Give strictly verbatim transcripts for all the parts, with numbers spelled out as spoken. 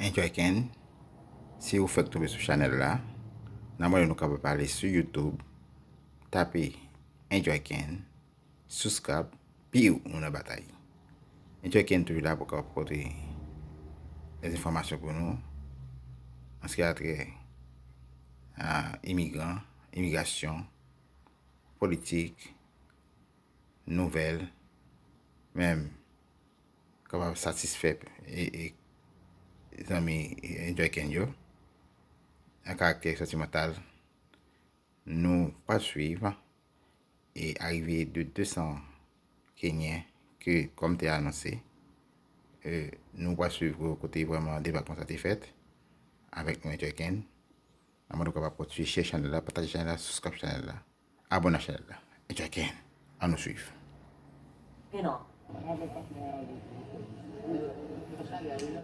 Enjoy Ken. Si ou fèk tonbe sou chanèl la, n a mande nou kapab ale sou YouTube, tape Enjoy Ken, subscribe, piw, nou nan batay. Enjoy Ken toujou la pou kapab pote lèzenfòmasyon pou nou an se ki a trè a imigran, imigrasyon, politik, nouvèl, menm kapab satisfè e, e zanmi Enjoy Ken yo an karaktè santimantal. Nou pral swiv e arive de de san Kenyen ke kòm te anonse, e, nou pral swiv kote vrèman debakman sa te fèt avèk nou Enjoy Ken. Nan mwen nou kapab kontinye share chanèl la, pataje chanèl la, subscribe chanèl la, abòne ak chanèl la. Enjoy Ken. Ann nou swiv. Pin off.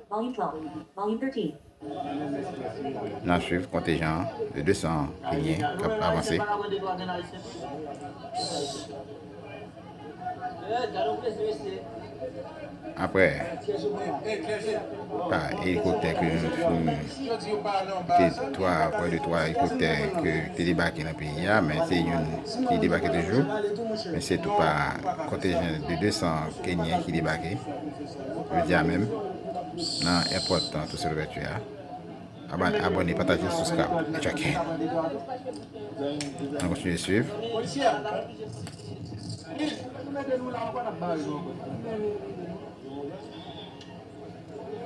Volume twelve. Volume thirteen. N ap swiv kontejan de de san Kenyen k ap avanse. Aprè, pa elikoptè ke nou, nou te twa, prè de twa elikoptè ke te debake nan peyi a, men se youn ki debake toujou. Men se tou pa kontejan de de san Kenyen ki debake jodi a menm nan èpòt Toussaint Louverture a. Abòne, abòne, pataje, subscribe. Enjoy Ken. Ann kontinye swiv.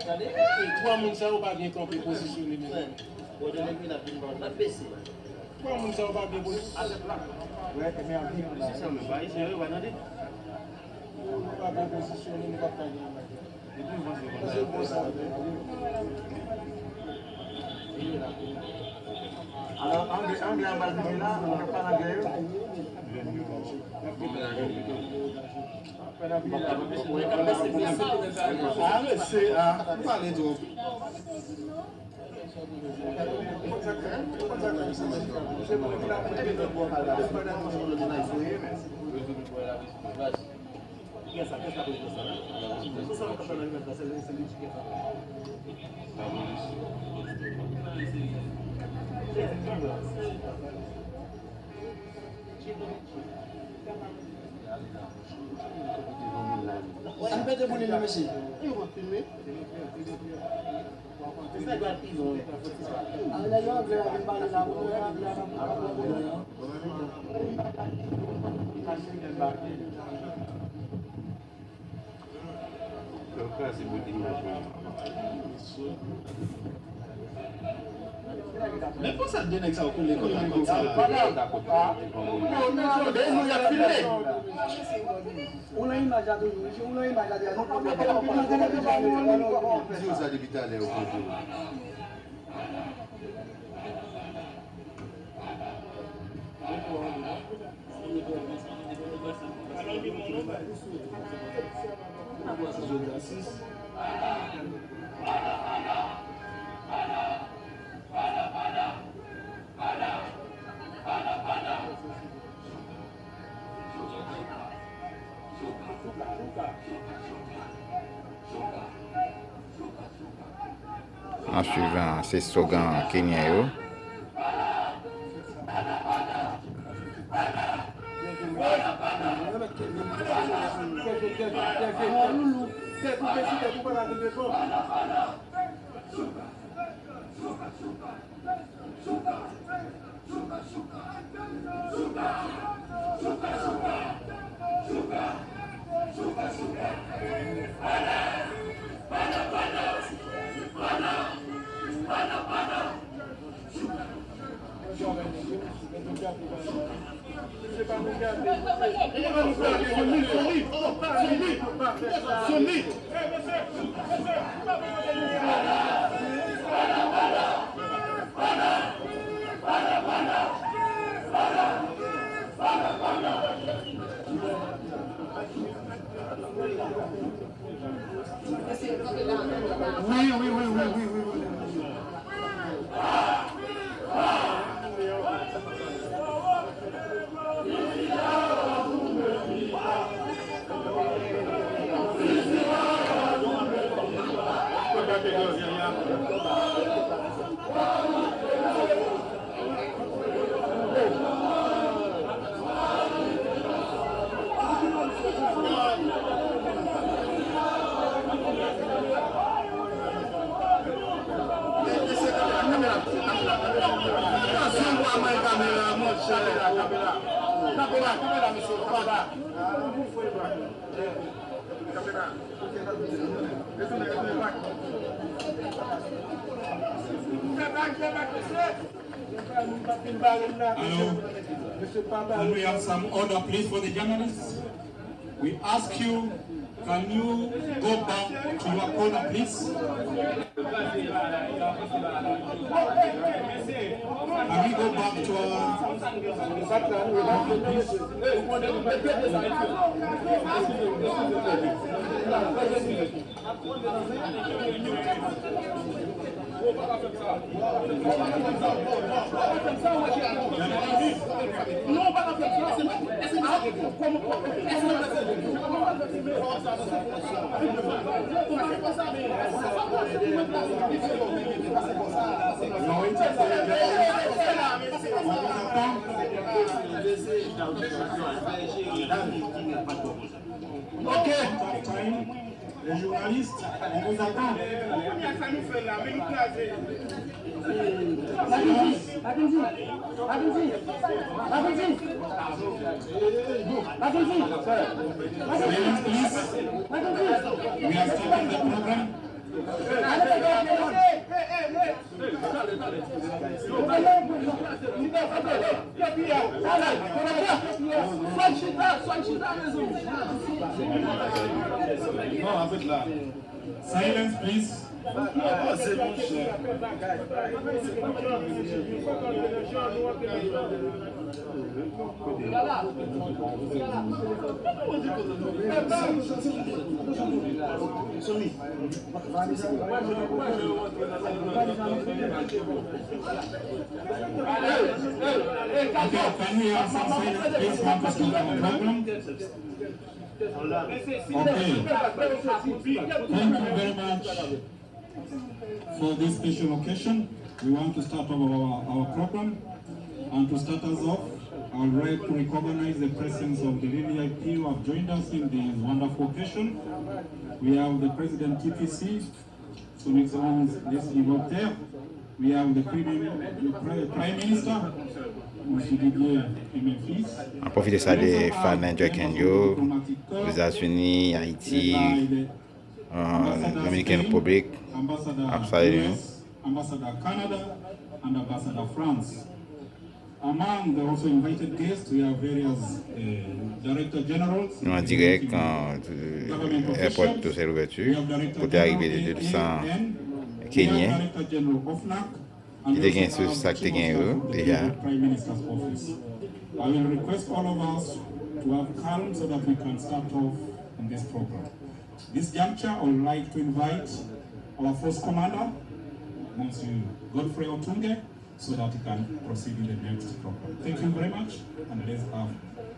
Gade, e, twa moun sa yo pa byen kanpe pozisyone menm. Twa moun sa yo pa byen pozisyone. Wè, men ap vin la. Pa byen pozisyone, nou p ap ka gen bagay. Alò, anglè, anglè an pral vini la, nou ka pale anglè yo. A, mesye, a, ou pale twòp. Ann pete boulin nan, mesye. Men konsa de nèg sa yo koule kò yo konsa. Yo, yo, yo, yo, y ap filme. Ou nan imaj la toujou, ou nan imaj la deja. Nou pa mete yon imaj nan televizyon. Di yo sa depi talè yo kote. An swivan se slogan kenyen yo. Wi, wi, wi. Hello. Can we have some order, please, for the journalists? We ask you, can you go back to your corner, please? Can we go back to our corner, please? Ok. Time. Les journalistes, on vous attend. Silence, please. We are starting the program. Silence, please. Okay, can we have some silence, please? Want to start our program. Okay. Thank you very much for this special occasion. We want to start our, our, our program. And to start us off, I would like to recognize the presence of the V V I P who have joined us in this wonderful occasion. We have the President T P C, Son Excellence Leslie Voltaire. We have the Prime, the Pri-, Prime Minister, Monsieur Didier Aimé Fils. An pwofite salye fan Enjoy Can yo, Ozetazini, Ayiti, uh, Dominican Republic, ap salye nou. Ambassador Canada and Ambassador France. Among the also invited guests, we have various, uh, Director Generals. Nou an dirèk, uh, airport Toussaint Louverture, kote arive de de san Kenyen. Ki te gen sou sa k te gen yo deja. I will request all of us to have calm so that we can start off in this program. This juncture, I would like to invite our force commander, Monsieur Godfrey Otunge, so that he can proceed in the next program. Thank you very much, and let's have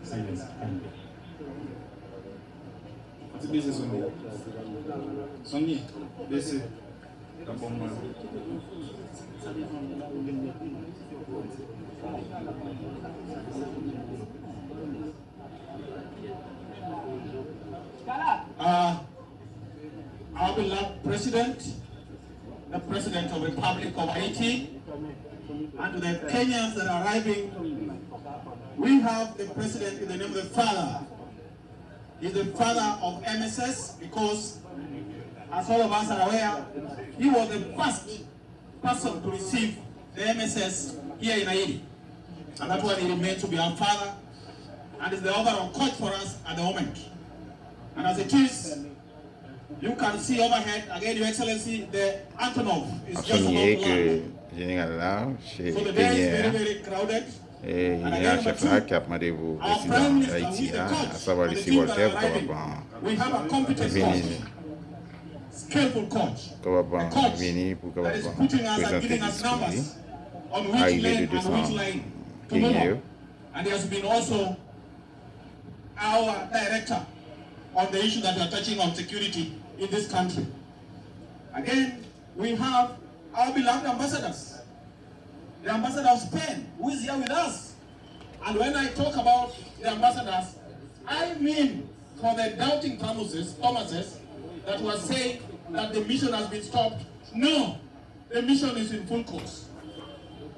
silence. Kindly. Ti bese Sonny. Sonny, bese. Ka bon mwen. Uh, our beloved president, the president of Republic of Haiti, and to the Kenyans that are arriving, we have the president in the name of the Father. He's the father of M S S because, as all of us are aware, he was the first person to receive the M S S here in Haiti. And that's why he remains to be our father and is the overall coach for us at the moment. And as it is, you can see overhead, again, Your Excellency, the Antonov is just about to land. Jeneral la, se Kenyen an. So the day is very, very crowded. E Jeneral Chèf la ki ap mande pou prezidan Ayiti a, asavwa Lucie Voltaire, pou kapab vini, kapab vini pou kapab prezante diskou li, arive de de san Kenyen yo. And he has been also our director on the issue that we are touching on security in this country. Again, we have Our beloved ambassadors, the ambassador of Spain, who is here with us. And when I talk about the ambassadors, I mean for the doubting Thomases, Thomases that was saying that the mission has been stopped. No, the mission is in full course.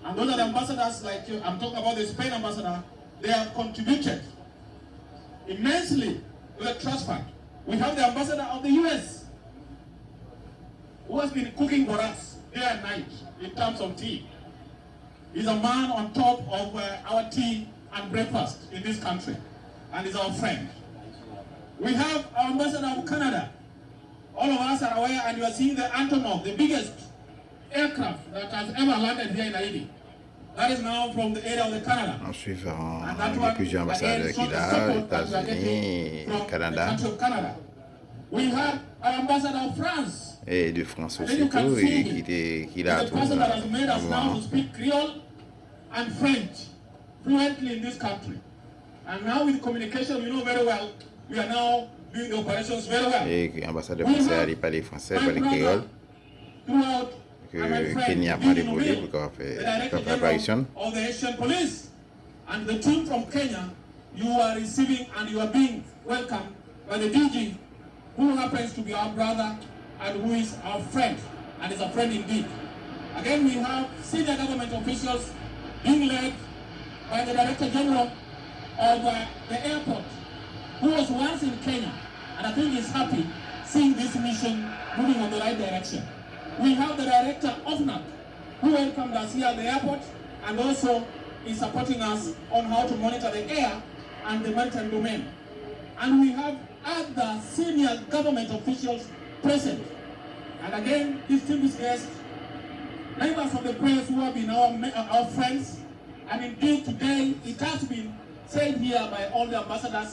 And those are the ambassadors like you. I'm talking about the Spain ambassador. They have contributed immensely to the trust fund. We have the ambassador of the U S who has been cooking for us day and night in terms of tea. He's a man on top of uh, our tea and breakfast in this country, and he's our friend. We have our ambassador of Canada. All of us are aware, and you are seeing the Antonov, the biggest aircraft that has ever landed here in Haiti. That is now from the area of the Canada. An swivan, gen plizyè anbasadè ki la, Etazini, Kanada. We have our ambassador of France. E de Frans osi tou, e ki te ki la tou nan moman an. And French fluently in this country. And now with communication, you know very well, we are now doing the operations very well. E ki anbasadè fransè a li pale fransè, pale kreyòl. Ke Kenya ap mande pou li pou l kapab fè, kapab fè aparisyon l. And the team from Kenya, you are receiving and you are being welcomed by the D G, who happens to be our brother and who is our friend, and is a friend indeed. Again, we have senior government officials being led by the Director General of uh, the airport, who was once in Kenya, and I think is happy seeing this mission moving on the right direction. We have the director of NAC, who welcomed us here at the airport and also is supporting us on how to monitor the air and the maritime domain. And we have other senior government officials present. And again, distinguished guests, members of the press who have been our, our friends, and indeed today it has been said here by all the ambassadors.